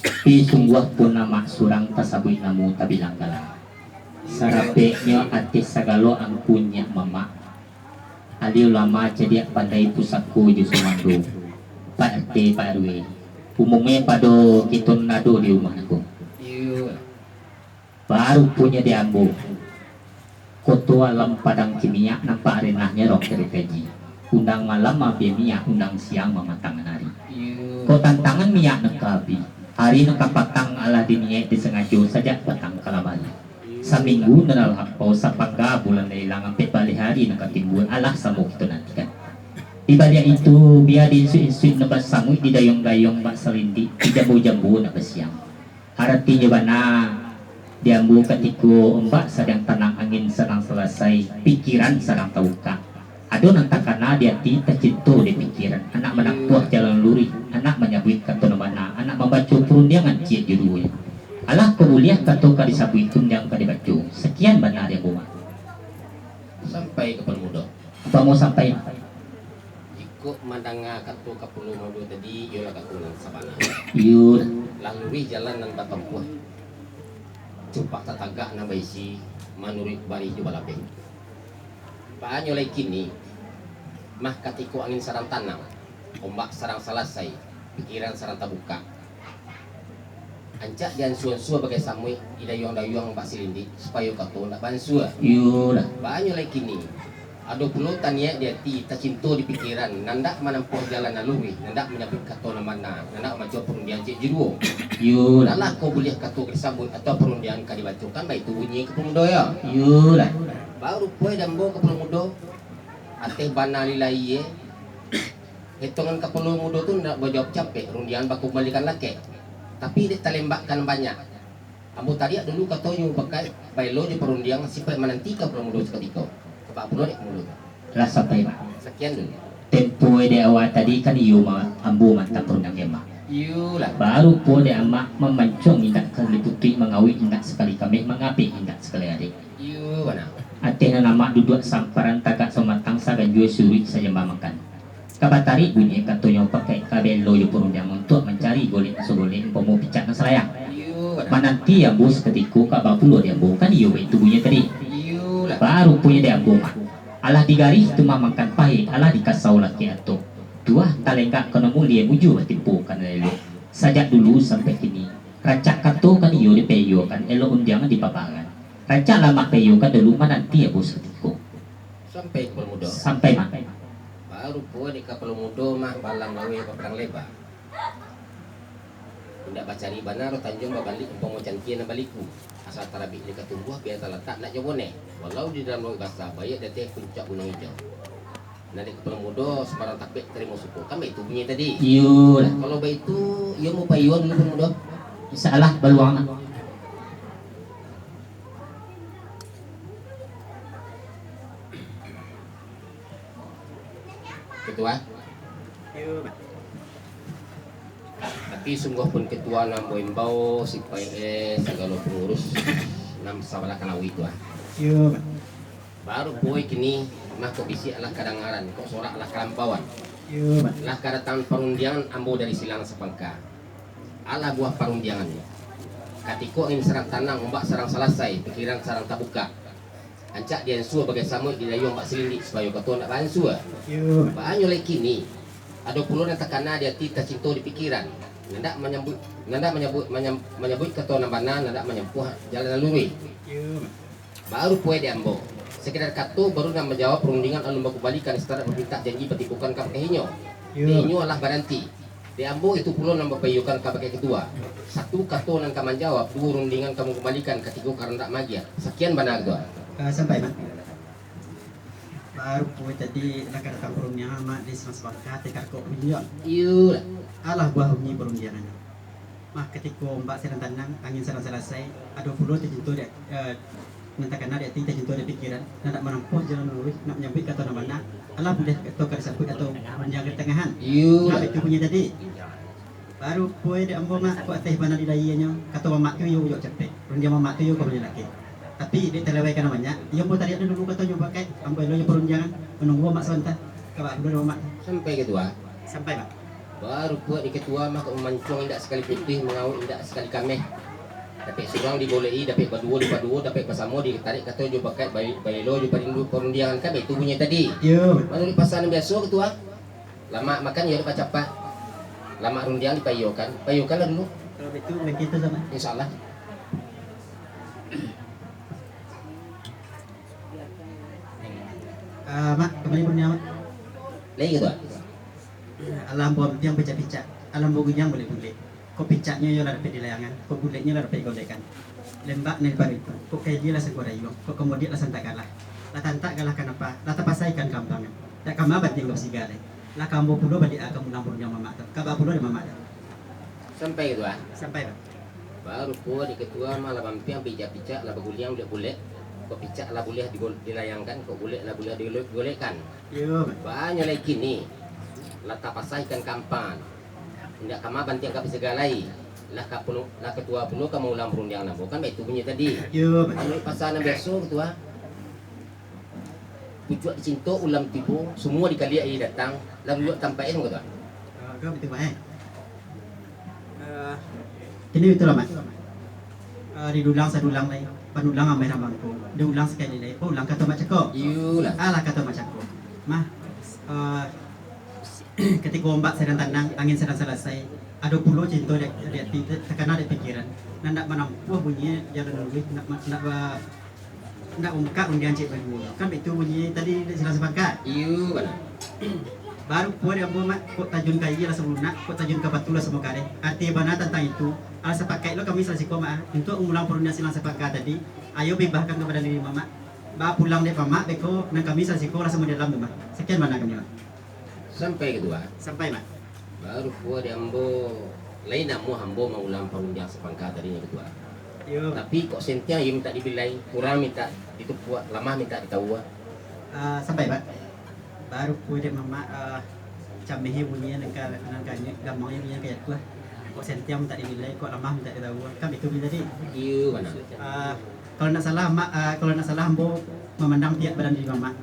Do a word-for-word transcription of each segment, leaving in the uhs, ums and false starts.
Tapi sungguah pun amak surang tasabuik namo tabilang gala. Sarapeknyo ateh sagalo angku nyiak mamak. Alim ulama cadiak pandai pusako jo sumando. Pak R T, Pak R W. Umumnyo pado kito nan ado di rumah ko. Iyo. Baruponyo di ambo, koto alam padang kimiak nampak renahnyo rok dari kaji. Undang malam mabiah minyak, undang siang mamatangan ari. Iyo. Kok tantangan minyak nan ka abih, ari nan ka patang alah diniaik disangajo sajak patang kalamari. Saminggu nan lah lapau, sapangga bulan lah ilang, ampek baleh ari nan ka timbua alah samo kito nantikan. Di baliak itu, bia di insuik-insuik nan basamuik, di dayuang-dayuang bak salindik, di jambu-jambu nan basiang. Aratinyo bana, di ambo katiko ombak sadang tanang, angin sadang salasai, pikiran sadang tabukak. Ado nan takana di ati, tacinto di pikiran, andak manampuah jalan luruih, andak manyabuik kato nan bana, andak mambaco parundiangan ciek juruo. Alah kok buliah kato ka disabuik, rundiang ka dibaco. Sakian bana di ambo, Mak. Sampai ka Palu Mudo. Apo mau sampai, Mak? Jikok mandanga kato Kapalo Mudo tadi, iyolah kato nan sabana. Iyo. Lah luruih jalan nan batampuah, cupak tatagak nan baisi, manuruik barih jo balabeh. Baanyo lai kini, mah katiko angin sadang tanang, ombak sadang salasai, pikiran sadang tabukak. Ancak diansua-ansua bagai samuik, didayuang-dayuang bak silindik, supayo kato ndak baansua. Iyolah. Baanyo lai kini, ado pulo taniaik di ati, tacinto di pikiran, nan ndak manampuah jalan nan luruih, nan ndak manyabuik kato nan bana, nan ndak mambaco parundiangan ciek juruo. Iyolah. Alah kok buliah kato ka disabuik, atau parundiangan ka dibacokan, baitu bunyi Kapalo Mudo yo. Iyolah. Barupo di ambo Kapalo Mudo, ateh bana lilaie, Etongan Kapalo Mudo tu ndak bajawab capek, rundiangan bakumbalikan lakek. Tapi dek talembakkan banyak, ambo tariak dulu katonyo, bakaik baelo jo parundiangan, sipaik mananti Kapalo Mudo sakutiko. Kapak pulo dek Kapalo Mudo. Lah sampai, Mak. Sakian dulu. Tempo dek awak tadi kan iyo, Mak, ambo mantang parundiangan, Mak. Iyolah. Barupo dek amak mamancuang indak ka liputuik, mangawik indak sakali kameh, mangapeh indak sakali arek. Iyo, bana. Ateh nan amak duduak samparan, tagak samatang, saganjua suruik sajambah makan. Ka batarik bunyi katonyo, pakai ka belo jo parundiangan untuak mancari golek nan sagolek, umpamo picak nan salayang. Iyo, bana. Mananti ambo sakutiko, ka bapulo di ambo, kan iyo baitu bunyi tadi. Iyolah. Baruponyo di ambo, Mak. Alah digarih tu mamakan pahik, alah dikasau lakek atok. Tuah talenggak ka nan mulie, bujua batimpo ka nan elok. Sajak dulu sampai kini, rancak kato kan iyo dipaiyokan, elok rundiangan dipabaran. Rancak lah Mak paiyokan dulu, mananti ambo sakutiko. Sampai Kapalo Mudo. Sampai, Mak. Barupo dek Kapalo Mudo mah balam laweh bapadang leba. Indak bacari bana, tanjuang babalik, umpamo cantia nan baliku. Asa tarabik di katumbuah, bia talatak ndak jo boneh. Walau di dalam lauik basa, baiak di ateh puncak gunuang ijau. Nan dek Kapalo Mudo, sambarang tapek tarimo suko. Kan baitu bunyi tadi. Iyolah. Kalau baitu, iyo mau paiyoan dulu Kapalo Mudo. Insyaallah, baluang lah. Ketua. Iyo, Mak. Tapi sungguah pun ketua nan ambo imbau, sipaik e sagalo pangurus nan sabalah ka lauik tu ah. Iyo, Mak. Barupo kini, mah kok bisiak lah kadangaran, kok sorak lah kalampauan. Iyo, Mak. Lah kadatangan parundiangan ambo dari Silang Sapangka. Alah buah parundiangannyo. Katiko angin sadang tanang, ombak sadang salasai, pikiran sadang tabukak. Ancak diansua bagai samuik, didayuang bak silindik, supayo kato ndak baansua. Iyo. Baanyo lai kini, ado pulo nan takana di ati, tacinto di pikiran. Nandak manyambuik, nandak manyambuik, manyam-, manyabuik kato nan bana, nandak manyampuah jalan nan luruih. Iyo. Barupo di ambo, sakadar kato baru nan manjawab, parundiangan alun bakumbalikan, istarahat bapintak, janji batimpokan kabake inyo. Iyo. Inyo alah baranti. Di ambo itu pulo nan bapaiyokan kabake ketua. Satu kato nan ka manjawab, duo rundiangan ka mangkumbalikan, katigo karandak maagiah. Sakian bana, Ketua. Ah, sampai, Mak. Barupo tadi lah kadatangan parundiangan, Mak, di Silang Sapangka, ateh karkok parundiangan. Iyolah. Alah buah bunyi parundiangannyo. Mah katiko ombak sadang tanang, angin sadang salasai, ado pulo tacinto di, eh, nan takana di ati, tacinto di pikiran, nan ndak manampuah jalan luruih, nak manyabuik kato nan bana, alah buliah kato ka disabuik atau rundiang ka ditangahan. Iyo. Nah, itu bunyi tadi. Barupo dek ambo, Mak, kok ateh bana di lahianyo, kato mamak tu iyo bujok capek, rundiang mamak tu iyo ka mulai lakek. Tapi dek talewaikan banyak, iyo ambo tariak dulu katonyo, pakai ambo elo jo parundiangan, manunggu mamak sabanta, ka baa pulo dek mamak. Sampai, Ketua. Sampai, Mak. Baru kuaik di ketua mah, kok mamancuang indak sakali putuih, mangauik indak sakali kameh. Dapek surang digolek-i, dapek baduo dipaduo, dapek basamo ditarik kato jo bakaik, bai-, baelo jo parindu parundiangan, kan baitu bunyi tadi. Iyo. Manuruik pasan biaso ketua. Lamak makan iyo dipacapak. Lamak rundiang dipaiyokan. Paiyokanlah dulu. Kalau baitu, baitu tu sama. Insyaallah. Ah, Mak, kembali bunyi, Mak. Lai ketua. Alah ambo ampiang picak-picak, alah ambo guliang bulek-bulek. Kok picaknyo iyo lah dapek dilayangan, kok buleknyo lah dapek digolekkan. Lembak nan pado itu, kok kaili lah sangko dayuang, kok kamodiak lah santak galah. Lah tantak galah kanapa, lah tapasai ikan kampangan. Dak kama bantiang ka basiga lai. Lah ka ambo pulo baliak a ka mulang parundiang mamak tu. Ka baa pulo dek mamak tu? Sampai ketua. Sampai, Pak. Baru pulo dek ketua mah lah bampiang picak-picak, lah baguliang bulek-bulek. Kok picak lah buliah digol-, dilayangkan, kok bulek lah buliah digolek-, digolekkan. Iyo, Pak. Banyak lai kini. Lah tapasai ikan kampangan. Indak kama bantiang ka basiga lai. Lah ka pulo, lah ketua pulo ka maulang parundiangan ambo, kan baitu bunyi tadi. Iyo, Pak. Manuruik pasan nan biaso ketua. Pucuak dicinto ulam tibo, sumua dikaliak aia datang, lah rujuak tampaik tu ketua. Ah, kan baitu, Mak, eh? Ah, kini itulah, Mak. Ah, didulang sadulang lai, panulang amai rambangko, diulang sakali lai, paulang kato Mak Cako. Iyolah. Alah kato Mak Cako. Mah, ah, Katiko ombak sadang tanang, angin sadang salasai, ado pulo cinto di, di ati, takana di pikiran, nan ndak manampuah bunyi jalan luruih, ndak ma-, ndak ba-, ndak ungkak rundiang ciek baduo. Kan baitu bunyi tadi dek silang sapangka. Iyo, bana. Baru pulo dek ambo, Mak, kok tajun ka aia lah samo lunak, kok tajun ka batu lah samo kareh. Arati bana tantang itu, alah sapakaik lo kami salasiko, Mak, ah, untuak mangulang parundiangan silang sapangka tadi, ayo bebaskan ka badan diri Mamak. Bapulang dek Mamak, beko nan kami salasiko lah samo di dalam tu, Mak. Sakian bana kami, Mak. Sampai, Ketua? Sampai, Mak. Baru pulo dek ambo, lai namuah ambo maulang parundiangan sapangka tadi nyo, Ketua. Iyo. Tapi kok sentiang iyo mintak dibilai, kurang mintak ditupuak, lamah mintak ditawua. Ah, sampai, Pak. Baru pulo dek Mamak, ah, cameh bunyi nan ka, nan ka, gamangnyo bunyi nan ka jatuah. Kok sentiang mintak dibilai, kok lamah mintak ditawua. Kan itu bunyi tadi? Iyo, bana. Ah, Kalau ndak salah, Mak, ah, kalau ndak salah, ambo mamandang pihak badan diri Mamak.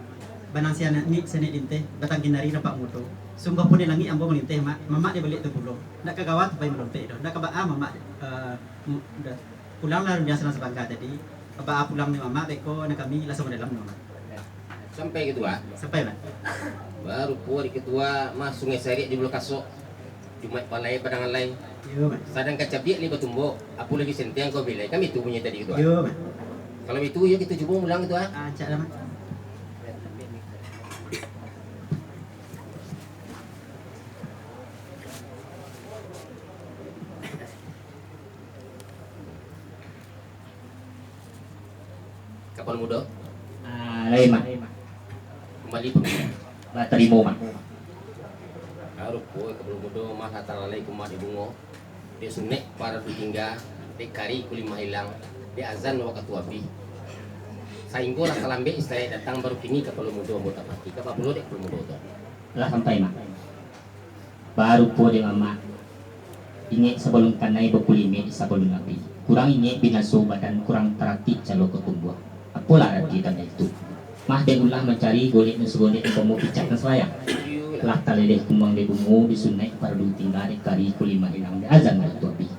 Banang sianak ni, sianak dinteh, batang kinari nampak mudo. Sungguah pun di langik ambo malinteh, Mak. Mamak di baliak tu pulo. Ndak ka gawa tu pai malompek doh. Ndak ka baa Mamak, ah, mu-, dah. Pulanglah rundiang silang sapangka tadi. Ka baa pulang ni Mamak, beko nan kami lah samo dalam, Mamak. Sampai, Ketua? Sampai, Mak. Baru pulo dek Ketua, mah Sungai Sariak di Bulu Kasok. Jumaik palai padangan lai. Iyo, Mak. Sadang ka cabiak lai batumbok, apo lagi sentiang kau bilai. Kan itu bunyi tadi, Ketua. Iyo, Mak. Kalau itu, iyo kito cubo ulang, Ketua. Ah, cak lah, Mak. Kapalo Mudo. Ah, lai, Mak. Kumbali pun. Lah tarimo, Mak. Aduh, koi, Kapalo Mudo mah lah talalai kumaik di bungo. Dek sunek paradu tingga, dek kari kulimah ilang, dek azan wakatu abih. Sainggo lah talambek istirahat datang, baru kini Kapalo Mudo ambo tapati. Ka baa pulo dek Kapalo Mudo tu? Lah sampai, Mak. Baru pulo dek Mamak, ingek sabalun kanai, bakulimek sabalun abih. Kurang ingek binaso badan, kurang taratik calo ka tumbuah. Apolah arati tando itu? Mah dek ulah mancari golek nan sagolek, umpamo picak nan salayang. Lah taleleh kumbang dek bungo, disunaik paradu tingga, dek kari kulimah ilang, dek azan wakatu abih.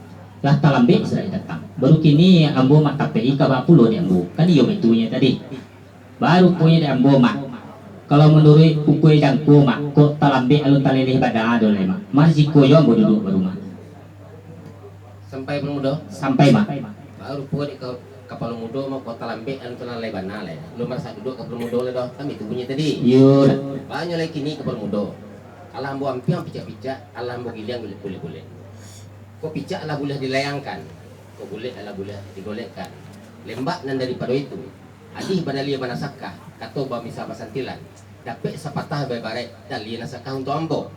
Lah talambek istirahat datang. Baru kini ambo mah tapek-i, ka baa pulo dek ambo. Kan iyo baitu nyo tadi. Baru punyo dek ambo, Mak. Kalau manuruik ukua jangko, Mak, kok talambek alun taleleh bada do lai, Mak. Mah risiko jo ambo duduak barumah. Sampai Kapalo Mudo? Sampai, Mak. Baru pulo dek ka-, Kapalo Mudo, Mak, kok talambek alun taleleh bana lai. Alun marasak duduak Kapalo Mudo lai doh. Kan itu bunyi tadi. Iyo lah. Banyak lai kini Kapalo Mudo. Alah ambo ampiang picak-picak, alah ambo giliang bulek-bulek. Kok picak alah buliah dilayangkan, kok bulek alah buliah digolekkan. Lembak nan daripado itu, Adih badalia banasakah, kato bamisa basantilan, dapek sapatah baibaraik dalia nan sakah untuak ambo.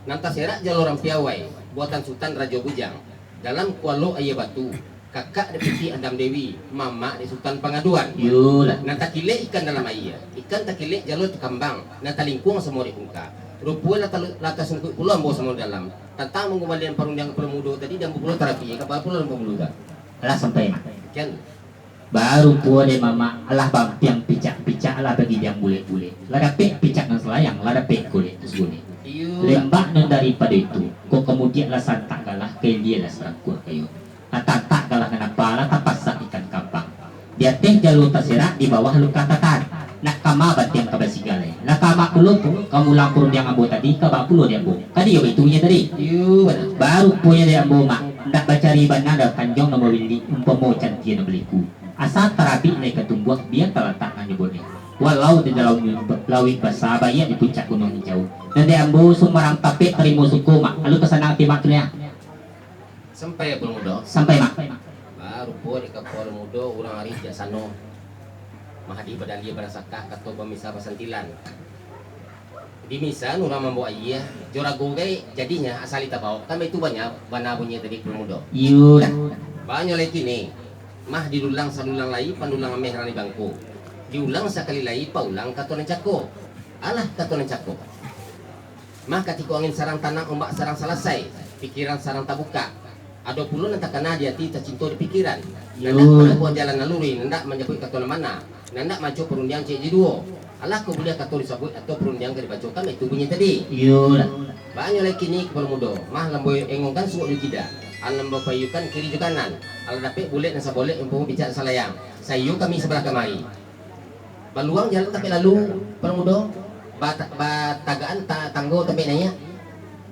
Nan taserak jalur Rampiawai, buatan Sutan Rajo Bujang, dalam kualo aia batu, kakak dek Puti Andam Dewi, mamak dek Sutan Pangaduan. Iyolah. Nan takilek ikan dalam aia, ikan takilek jalur takambang, nan talingkuang samo dek bungka. Rupo lah talu-, lah tasungkuik pulo ambo samo dalam, tantang mangumbalian parundiangan Kapalo Mudo tadi, dek ambo pulo tarapi, ka baa pulo ambo dulu tu. Alah sampai, Mak. Kian. Baru pulo dek Mamak, alah bampiang picak-picak, alah bagiliang bulek-bulek. Lah dapek picak nan salayang, lah dapek golek nan sagolek. Lembak nan daripado itu, kok kamudiak lah santak galah, ka ilia lah sarangkuah kayo. Lah tantak galah nan apa, lah tapasak ikan kapang. Di ateh jalua taserak, di bawah lukah tatahan. Nak kama batiang ka basigalai. Lah kama pulo tu, ka mulang parundiang ambo tadi, ka ba pulo di ambo. Ka diyo baitunyo tadi. Baruponyo di ambo, Mak, ndak bacari bana dah kanjong nan bawili, umpamo cantia nan baliku. Asa tarabik lai ka tumbuah, bia talatak nan nyo boleh. Walau di dalam lauik basa, baiak di puncak gunuang hijau. Nan di ambo sumbarang tapek tarimo suko, Mak. Lalu ka sanang ati Mak tu nyo. Sampai, Pulo Mudo? Sampai, Mak. Barupo di Kapulo Mudo urang ari bijaksano. Mahadi badalia barasakah, kato bamisa basantilan. Di misa urang mambaok aia, jo rago gai jadinyo asali tabaok. Kan baitu bana, bana bunyi tadi, Pulo Mudo? Iyo lah. Banyo lai kini, mah didulang sadulang lai, pandulang ameh rang di bangko. Diulang sakali lai, paulang kato nan cako. Alah kato nan cako. Mah katiko angin sarang tanang, ombak sarang salasai, pikiran sarang tabukak. Ado pulo nan takana di ati, tacinto di pikiran. Nan ndak manabuah jalan nan luruih, nan ndak manjapuik kato nan bana, nan ndak manco parundiang ciek jo duo. Alah kok buliah kato disabuik atau parundiang ka dibacokan, itu bunyi tadi. Iyolah. Banyo lai kini Kapulo Mudo, mah lamboi engongkan suok jo kida, alam bapayukan kiri jo kanan, alah dapek bulek nan sabolek, umpamo picak salayang, saiyo kami sabalah kamari. Baluang jalan tampek lalu, Pulo Mudo, bata-, batagakan ta-, tanggo tampek naiak.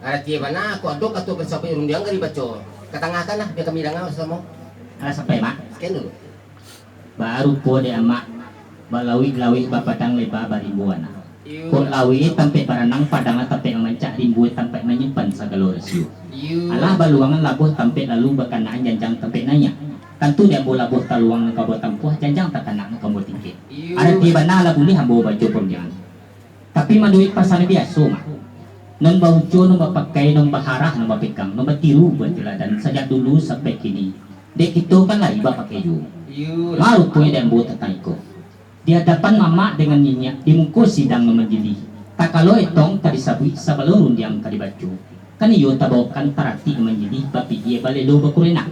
Arati bana, kok ado kato ka disabuik rundiang ka dibaco. Katangahkanlah, bia kami danga samo-samo. Alah sampai, Mak? Sakian dulu. Barupo dek Amak, balauik-lauik bapadang leba barimbo anak. Kok lauik tampek baranang, padang tampek mamancak, rimbo tampek manyimpan sagalo rasio. Alah baluangan labuah tampek lalu, bakanaan janjang tampek naiak. Tantu di ambo labuah taluang nan ka ambo tampuah, janjang takanak nan ka ambo tingkek. Arati bana lah buliah ambo baco parundiangan. Tapi manuruik pasan biaso, Mak. Nan bauco, nan bapakai, nan baharah, nan bapegang, nan batiru, bateladan sajak dulu sampai kini. Dek kito kan lai bapakai juo. Mah ruponyo di ambo tantang iko. Di adapan mamak dengan niniak, di muko sidang nan majilih. Takalo etong ka disabuik, sabalun rundiang ka dibaco. Kan iyo tabaokan taratik nan majilih, bapikia balelo bakurenah.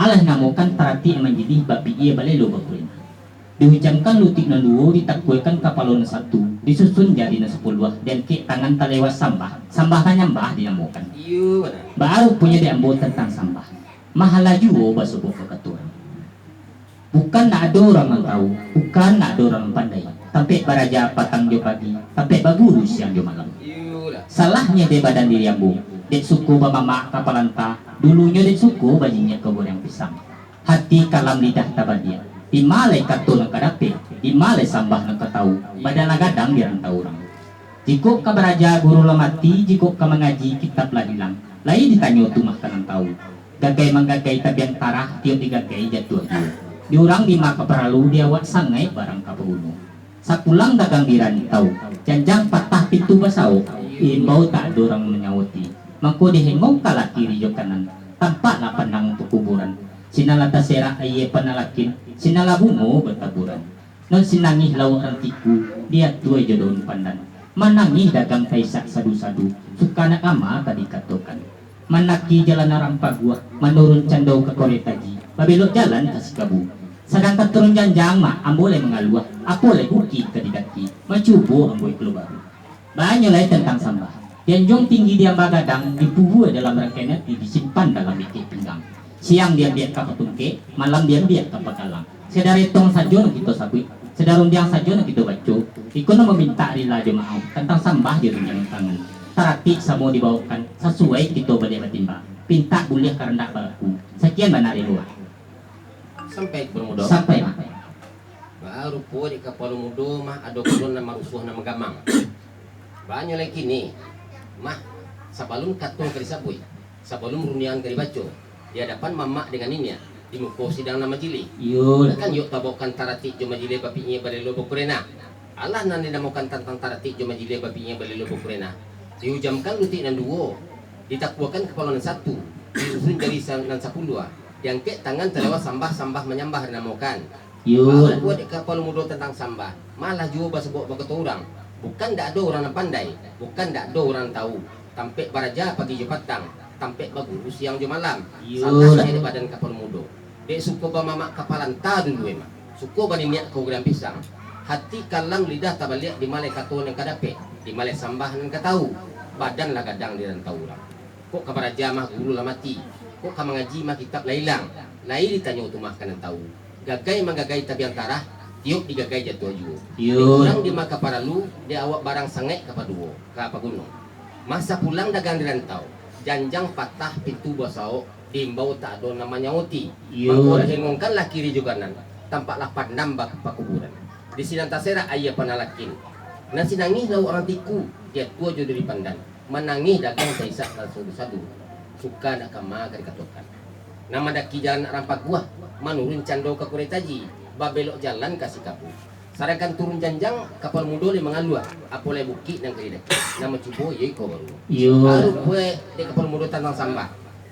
Alah namokan taratik nan majilih, bapikia balelo bakurenah. Dihujamkan lutik nan duo, ditakuakan kapalo nan satu, disusun jari nan sapuluah, diangkek tangan talewat sambah, sambah manyambah dinamokan. Baa ruponyo di ambo tantang sambah. Mahalah juo basobok bakato. Bukan ndak ado urang nan tahu, bukan ndak ado urang nan pandai. Tampek baraja patang jo pagi, tampek baguru siang jo malam. Salahnyo dek badan diri ambo, dek suko bamamak ka palanta, dulunyo dek suko banyinyiak ka goreng pisang. Hati kalam lidah tabaliak, di ma lai kato nan ka dapek, di ma lai sambah nan ka tahu, badan lah gadang di rantau urang. Jikok ka baraja guru lah mati, jikok ka mangaji kitab lah ilang, lai ditanyo tu mah ka nan tahu. Gagai manggagai tabiang tarah, tiok digagai jatuah juo. Di urang di ma ka paralu, di awak sangaik barang ka paguno. Sapulang dagang di rantau, janjang patah pintu basaok, imbau tak ado urang manyauti. Mangko dihengongkan lah kiri jo kanan, tampak lah pandang pakuburan. Sinan lah taserak aia panalakin, sinan lah bungo bataburan. Nan sinangih lauak rantiku, diatua jo daun pandan. Manangih dagang taisak sadu-sadu, suka nak kama ka dikatokan. Mandaki jalan Arang Paguah, manurun cando ka Koretaji, babelok jalan ka Sikabu. Sadang ka turun janjang, Mak, ambo lai mangaluah, apo lai bukik ka didaki, mancubo ambo iko baru. Banyo lai tantang sambah. Di anjuang tinggi di amba gadang, dikubua dalam rakai ati, disimpan dalam ikek pinggang. Siang diambiak ka patungkek, malam diambiak ka pagalang. Sadar etong sajo nan kito sabuik, sadar rundiang sajo nan kito baco. Iko nan mamintak rila jo maaf, tantang sambah jo rundiang tangan. Taratik samo dibaokan, sasuai kito baliak batimbang. Pintak buliah karandak balaku. Sakian bana rilo. Sampai Kapulo Mudo. Sampai, Mak. Baa rupo dek Kapulo Mudo mah ado pulo nan marusuah nan magamang. Banyo lai kini, mah, sabalun kato ka disabuik, sabalun rundiangan ka dibaco, di adapan mamak dengan niniak, di muko sidang nan majilih. Iyolah. Kan yok tabaokan taratik jo majilih, bapikia balelo bakurenah. Alah nan dinamokan tantang taratik jo majilih, bapikia balelo bakurenah. Diujamkan lutik nan duo, ditakuakan kapalo nan satu, disusun jari sa-, nan sapuluah, diangkek tangan talewat sambah, sambah manyambah dinamokan. Iyo. Baa rupo dek Kapulo Mudo tantang sambah, malah juo basobok bakato urang. Bukan ndak ado urang nan pandai, bukan ndak ado urang nan tahu. Tampek baraja pagi jo patang, tampek baguru siang jo malam. Iyo. Salahnyo dek badan Kapulo Mudo. Dek suko bamamak ka palanta dulu emang. Suko baniniak ka goreng pisang. Hati kalam lidah tabaliak, di ma lai kato nan ka dapek, di ma lai sambah nan ka tahu. Badan lah gadang di rantau urang. Kok ka baraja mah guru lah mati. Kok ka mangaji mah kitab lah ilang. Lai ditanyo tu mah ka nan tau. Gagai manggagai tabiang tarah, tiok digagai jatuah juo. Iyo. Dek urang di ma ka paralu, dek awak barang sangaik ka paduo, ka paguno. Masa pulang dagang di rantau, janjang patah pintu basawok, diimbau tak ado nan manyaoti. Iyo. Mangko lah hengongkanlah kiri jo kanan, tampaklah pandam ba-, pakuburan. Di sinan taserak aia panalakin. Nan sinangih lauak urang tiku, diatua jo diri pandan. Manangih dagang taisak basadu-sadu, suka nak kama ka dikatokan. Nan mandaki jalan nak rampaguah, manurun cando ka Kurai Taji, babelok jalan ka Sikabu. Sadangkan turun janjang, kapalo mudo lai mangaluah, apo lai bukik nan ka didaki, nan mancubo iyo iko baru. Iyo. Baru puek dek kapalo mudo tantang sambah.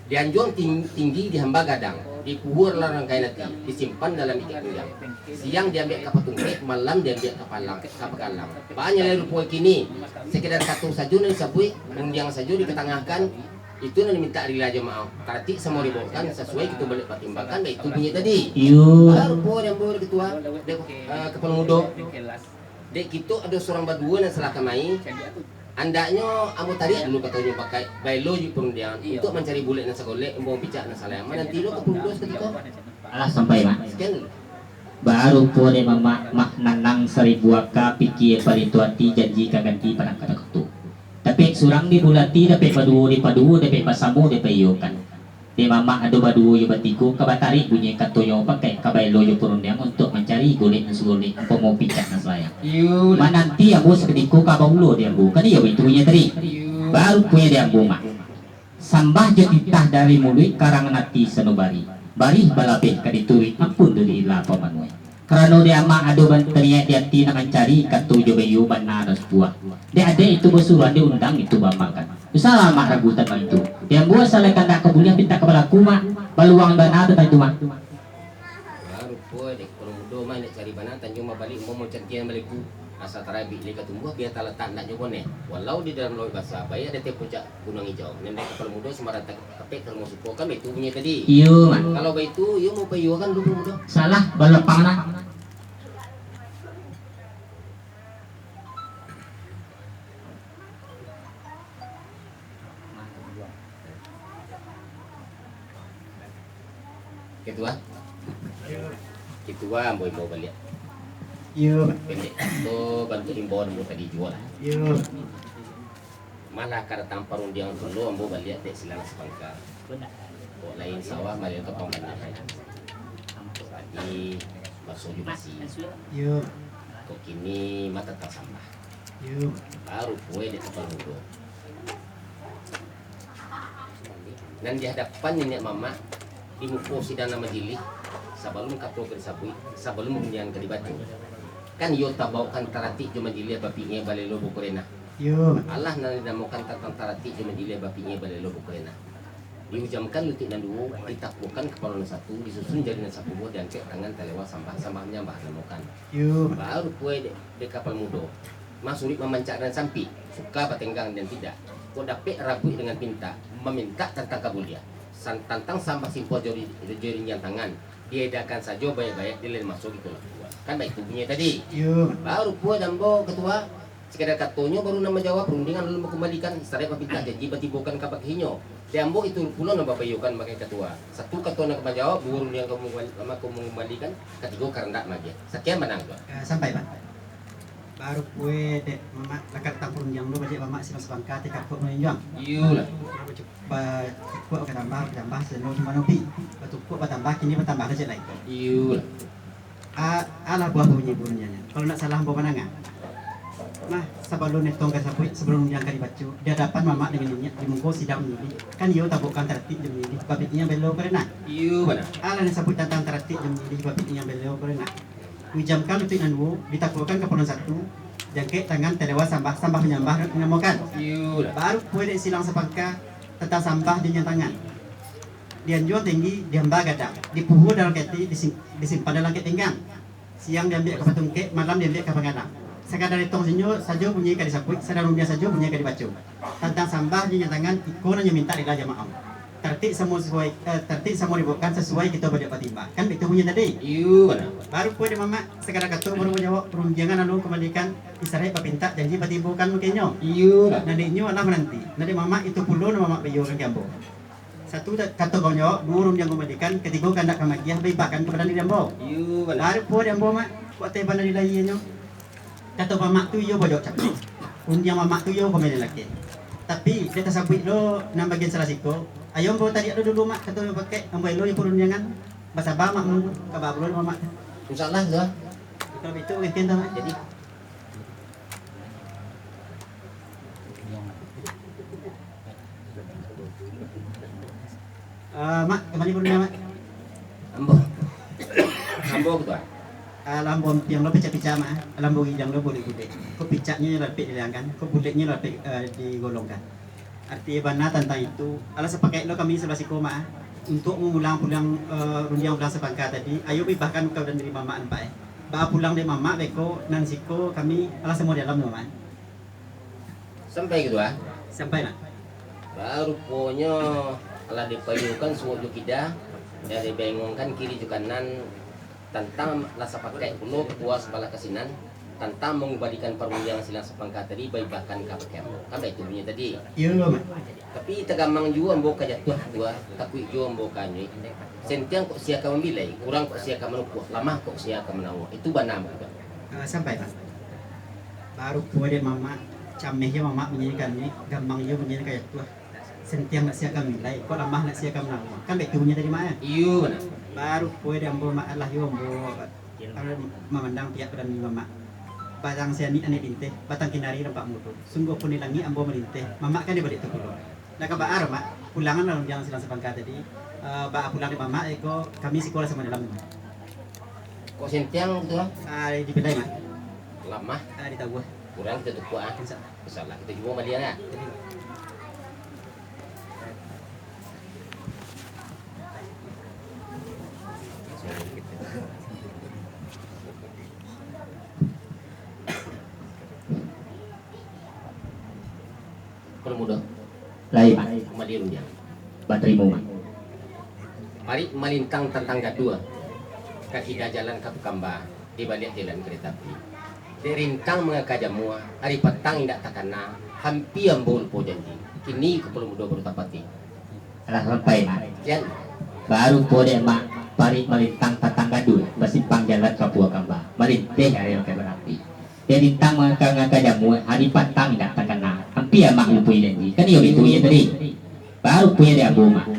Dianjuang ting-, tinggi, dihamba gadang, dipuhua dalam rangkaian ati, disimpan dalam itik pinggang. Siang diambiak ka patungkek, malam diambiak ka palang, ka pagalang. Banyak lai rupo kini, sekedar kato sajo nan disabuik, rundiang sajo dikatangahkan, itu nan dimintak rila jo maaf. Karatik samo dibawakan, sasuai kito baliak patimbangkan, baitu bunyi tadi. Iyo. Baru rupo diambo dek ketua, dek, eh, kapalo mudo. Dek kito ado surang baduo nan salah kamai, andaknyo ambo tariak dulu katonyo pakai, baelo jo parundiangan, untuak mancari bulek nan sagolek, ambo picak nan salayang. Mananti lo kapalo mudo sakutiko. Alah sampai, Mak. Sekian dulu. Baru puo dek mamak, mak nanang saribu aka, pikie palinto ati, janji ka ganti padang ka takutu. Dapek surang dibulati, dapek baduo dipaduo, dapek basamo dipaiyokan. Dek mamak ado baduo jo batigo, ka batarik bunyi katonyo pakai, ka baelo jo parundiang untuak mancari golek nan sagolek, ampamo picak nan salayang. Iyo. Mananti ambo sakutiko ka baulo di ambo, kan iyo baitu bunyi tadi. Iyo. Baru punyo di ambo, Mak. Sambah jo titah dari muluik, karangan ati sanubari. Barih balabeh ka dituruik, ampun dek ila pamanuah. Karano dek amak ado ban-, baniaik di ati nak mancari, kato jo baiyo bana nan sabuah. Dek adek itu basuruan, dek undang itu baamalkan. Usahlah amak ragu tantang itu. Dek ambo asa lai kandak ka buliah, pintak ka balaku, Mak. Baluang bana tantang itu, Mak. Baru puo dek kapalo mudo mah nak cari bana, tanjuang mabalik, umua mancantiang baliku. Asa tarabik lai ka tumbuah, bia talatak andaknyo boneh. Walau di dalam lauik basa, baiak di ateh puncak gunuang ijau. Nan dek kapalo mudo sumbarang ta-, tapek ka rumah suko, kan baitu bunyi tadi. Iyo, Mak. Kalau baitu, iyo mau paiyokan dulu kapalo mudo. Salah, balapang lah. Ketua. Ketua, ambo imbau baliak. Iyo. Pendek kato, bantuak imbauan ambo tadi juo lah. Iyo. Malah ka datang parundiangan pulo, ambo baliak dek silang sapangka. Kok lain sawah, maliang ka pambandaran. Padi, baso jo basi. Iyo. Kok kini mah tantang sambah. Iyo. Baru puo dek kapalo mudo. Nan di hadapan niniak mamak, di muko sidang nan majilih, sabalun kato ka disabuik, sabalun rundiang ka dibaco. Kan iyo tabaokan taratik jo majilih, bapiknya balelo bakurenah. Iyo. Alah nan dinamokan tantang taratik jo majilih, bapiknya balelo bakurenah. Diujamkan lutuik nan duo, ditakuakan kapalo nan satu, disusun jari nan sapuluah, diangkek tangan talewa sambah, sambah manyambah dinamokan. Iyo. Baru puo dek, dek kapalo mudo. Masuruik mamancak nan sampik, suka batenggang dan tidak. Kok dapek rabuik dengan pintak, mamintak tantang ka buliah. San-, tantang sambah simpua jo ri-, jo rinjang tangan, diedakan sajo baiak-baiak di lain maso kito lakukan. Kan baitu bunyi tadi. Iyo. Baru puo dek ambo ketua, sakadar katonyo baru nan manjawab, rundiangan alun bakumbalikan, saraik mapintak janji batibokan ka bakihnyo. Dek ambo itu pulo nan bapaiyokan bagai ketua. Satu kato nan ka manjawab, duo rundiangan ka mangubali-, ka mangumbalikan, katigo karandak magiah. Sakian manang, Tuan. Eh, sampai, Pak. Baru puo dek mamak, lakar tang parundiang lo, baliak mamak silang sapangka, ati kapuak manunjuang. Iyolah. Baru cu-, ba-, cukuak batambah, batambah, sano cuma nopi. Batukuak batambah, kini batambah lah cek lai. Iyolah. A-, alah buah bunyi burundiangnyo. Kalau ndak salah ambo mandanga. Nah, sabalun etong ka disabuik, sabalun rundiang ka dibaco, di hadapan mamak dengan niniak, di muko sidang majilih, kan iyo tabaokan taratik jo majilih, bapiknya balelo bakurenah. Iyo, bana. Alah disabuik tantang taratik jo majilih, bapiknya balelo bakurenah. Diujamkan lutuik nan duo, ditakuakan kapalo nan satu, diangkek tangan talewa sambah, sambah manyambah dinamokan. Iyolah. Baru puo dek silang sapangka, tantang sambah di rinjang tangan. Dianjuang tinggi, dihamba gadang, dipuhua dalam kati, disim-, disimpan dalam kek pinggang. Siang diambiak ka patungkek, malam diambiak ka panggalang. Sakadar etong sinyo sajo bunyi ka disabuik, sakadar rundiang sajo bunyi ka dibaco. Tantang sambah di rinjang tangan, iko nan nyo mintak rila jamaah. Tartib samo sasuai, eh, tartib samo dibuekkan sasuai kito baliak batimbang. Kan baitu bunyi tadi? Iyo, bana. Baru pulo dek mamak, sagala kato baru manjawab, parundiangan alun kumbalikan, disarek bapintak, janji batimbokan mungkinnyo. Iyo, bana. Nan dek inyo alah mananti. Nan dek mamak itu pulo nan mamak baiyokan ka ambo. Satu ta-, kato ka manjawab, duo rundiang kumbalikan, katigo kandak ka magiah, baibahkan ka badan diri ambo. Iyo, bana. Baru pulo dek ambo, Mak, kok teh bana di lahianyo. Kato mamak tu iyo bojok cako. Rundiang mamak tu iyo pamain laki. Tapi, dek tasabuik lo nan bagian salah siko, ayo ambo tariak lo dulu, Mak, kato ambo pakek, ambo elo jo parundiangan. Basaba, Mak, mun ka babulo mamak tu. Insyaallah, tu. Kalau itu, gantian tu, Mak. Jadi. Ah, Mak, kama ni parundiang, Mak? Ambo. Ambo, Ketua. Ah, lah ambo ampiang lo picak-picak, Mak. Lah ambo giliang lo bulek-bulek. Ko picaknyo lah dapek dilangkan, ko buleknyo lah dapek, eh, digolongkan. Arti bana tantang itu, alah sapakaik lo kami sabalah siko, Mak, untuak mamulang pulang, eh, rundiang pulang sapangka tadi, ayo baibahkan ka badan diri mamak nampak, eh. Baa pulang dek mamak beko, nan siko kami alah samo di alam lo, Mak. Sampai, Ketua? Sampai, Mak. Baruponyo alah dipaiyokan suok jo kida, nan dibengongkan kiri jo kanan, tantang lah sapakaik pulo Ketua sabalah ka sinan, tantang mangubalikan parundiangan silang sapangka tadi baibahkan ka bakeh ambo. Kan baitu bunyi tadi? Iyo, Mak. Tapi tagamang juo ambo ka jatuah, Ketua, takuik juo ambo ka anyuik. Sentiang kok sia ka mambilai, kurang kok sia ka manukuak, lamah kok sia ka manawak. Itu bana, Ketua. Ah, sampai, Mak. Baru pulo dek mamak, cameh jo mamak bunyi ka anyuik, gamang juo bunyi ka jatuah. Sentiang nak sia ka mambilai, kok lamah nak sia ka manawak. Kan baitu bunyi tadi, Mak, eh? Iyo, bana. Baru pulo dek ambo, Mak, alah juo ambo, alah mamandang pihak badan diri mamak. Batang sianik anek linteh, batang kinari nampak mudo. Sungguahpun di langik ambo malinteh, mamak kan di baliak tu pulo. Lah ka baa, Mak, pulangan lah rundiang silang sapangka tadi. Eh, baa pulang dek mamak, eh, ko kami siko lah samo dalam. Kok sentiang tu, ah? Ah, dipilai, Mak. Lamah. Ah, ditawah. Kurang kito tukuak, ah. Insyaallah. Insyaallah, kito cubo maliang, ah. Jadi, Kepala Mudo. Lai, Mak. Kumbali rundiang. Batarimo, Mak. Parik malintang tantang gaduah, ka kida jalan ka Pukamba, di baliak jalan kareta api. Dek rintang mangaka jamua, ari patang indak takana, hampia ambo lupo janji. Kini Kepala Mudo baru tapati. Alah sampai, Mak. Kian. Baru pulo dek Mak, parik malintang tantang gaduah, basimpang jalan ka Pukamba, malinteh ari mangaka barapi. Dek rintang mangaka-ngaka jamua, ari patang indak takana. Hampia Mak lupo janji. Kan iyo baitu bunyi tadi. Baru pulo dek ambo, Mak.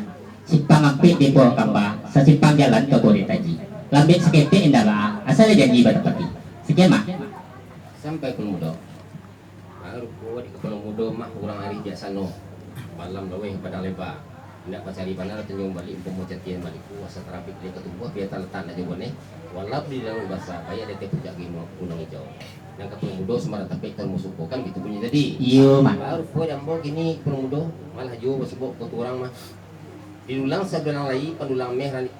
Simpang ampek di Pukamba, sasimpang jalan ka Puritaji. Lambek saketek indak baa, asal janji batapati. Sakian, Mak. Sampai Kepala Mudo. Baru pulo dek Kepala Mudo, Mak, urang ari bijaksano. Malam laweh padang leba. Indak bacari bana, tanjong baliak umpamo catian baliku, asa tarabik dek katumbuah, biar talatak ndak jauah boneh, walau di lauik basa, baiak di ateh puncak gunung, gunung ijau. Nan Kepala Mudo sambarang tapek taruih masuko, kan baitu bunyi tadi. Iyo, Mak. Baru pulo dek ambo kini Kepala Mudo, malah juo basabok ka urang, Mak. Di dulang sadulang lai, pandulang meh rani-,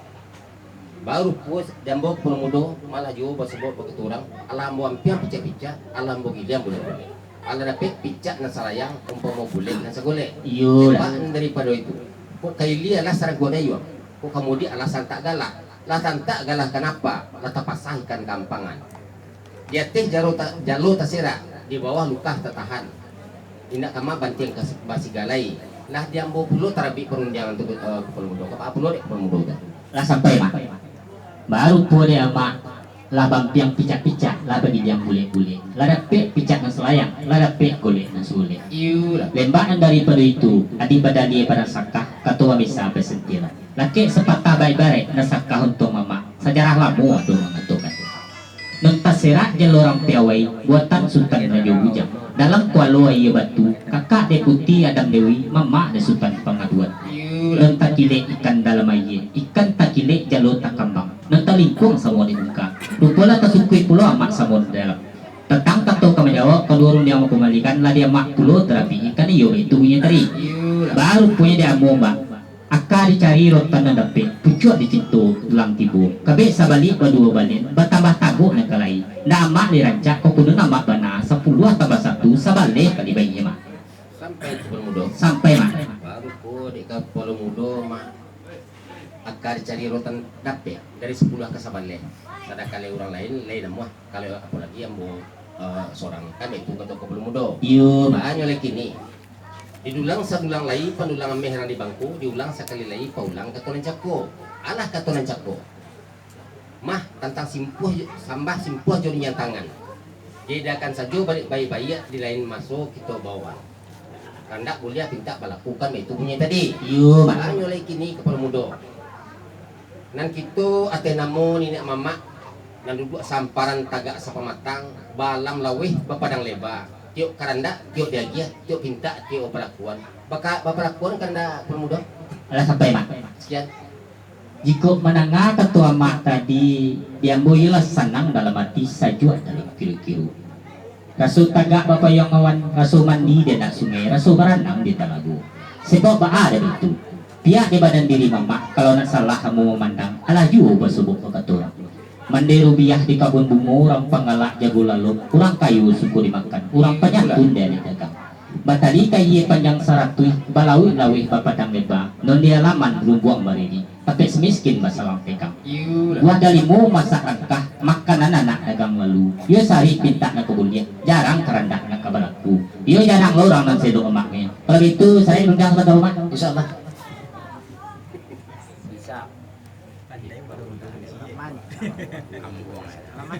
Baru pulo dek ambo Kepala Mudo, malah juo basabok baitu urang, alah ambo ampiang picak-picak, alah ambo giliang bulek-bulek. Alah dapek picak nan salayang, umpamo bulek nan sagolek. Iyolah. Lepas daripado itu, kok ka ilia alah sarangkuak dayuang, kok ka mudiak alah santak galah. Lah santak galah kanapa? Lah tapasah ikan ka ampangan. Di ateh jalo ta-, jalo taserak, di bawah lukah tatahan. Indak kama bantiang kas-, basigalai. Lah di ambo pulo tarabik parundiangan tu, eh, Kepala Mudo. Ka baa pulo dek Kepala Mudo tu? Lah sampai, Mak. Baru pulo dek Amak, lah baampiang picak-picak, lah bagiliang bulek-bulek. Lah dapek picak nan salayang, lah dapek golek nan sagolek. Iyolah. Lembak nan daripado itu, adi badalia padang sakah, kato bamisa basentilan. Lakek sapatah baibarat, nan sakah untuang mamak, sajarah lamo ado mangatokan. Nan taserak jalo Rampiawai, buatan Sutan Rajo Bujang. Dalam kualo aia batu, kakak dek Puti Adam Dewi, mamak dek Sutan Pangaduan. Nan takilek ikan dalam aia, ikan takilek jalo takambang. Nan talingkuang samo di muka. Rupo lah tasungkuik pulo Amak samo di dalam. Tantang kato ka manjawab, kaduo rundiang mangkumbalikan, lah di Amak pulo tarabik ikan iyo itu bunyi tadi. Baru punyo di ambo, Mbak. Aka dicari rotan nan dapek, pucuak dicinto tulang tibo. Kabek sabalik baduo baliak, batambah tagok nan ka lai. Ndak Amak lai rancak, kok kunun Amak bana, sapuluah tambah satu, sabaleh kali baiak, Mak. Sampai Kepala Mudo. Sampai, Mak. Baru Oh, dek kapalo mudo mah, aka dicari rotan dapek dari sapuluah ka sabaleh. Sadangkan lai urang lain, lain namuah. Kalau apolai ambo, eh, sorang, kan itu kato kapalo mudo. Iyo. Baanyo lai kini. Didulang sadulang lai, pandulang ameh rang di bangko, diulang sakali lai, paulang kato nan cako. Alah kato nan cako. Mah, tantang simpuah jo, sambah simpuah jo rinjang tangan. Diedakan sajo baliak baiak-baiak di lain maso kito baoan. Kandak buliah pintak balaku, kan baitu bunyi tadi. Iyo, Mak. Baanyo lai kini kapalo mudo. Nan kito ateh namo niniak mamak, nan duduak samparan tagak sapamatang, baalam laweh bapadang leba. Tiok karandak, tiok diagiah, tiok pintak, tiok bapalakuan. Baka-, bapalakuan karandak kapalo mudo? Alah sampai, Mak. Sakian. Jikok mandanga kato amak tadi, di ambo iyolah sanang dalam ati, sajuak dalam kiru-kiru. Raso tagak bapayuang awan, raso mandi di anak sungai, raso baranang di talago. Sabab baa dek itu? Pihak di badan diri mamak, kalau nak salah ambo mamandang, alah juo basobok bakato urang. Mandai rubiah di kabun bungo, urang panggalak jago lalok, urang kayo suko dimakan, urang panyantun dialek dagang. Batali kayia panjang saratuih, balauik laweh bapadang leba, nan di alaman rumbuang bariri, tapek samiskin basalang pekang. Buah dalimo masak rangkah, makanan anak dagang lalu. Iyo sari pintak nak ka buliah, jarang karandak nak ka balaku. Iyo jarang lo urang nan saelok amak nyo. Kalau baitu, sayo undang sabantak rumah. Insyaallah. Bisa. Pandai baru undang. Aman.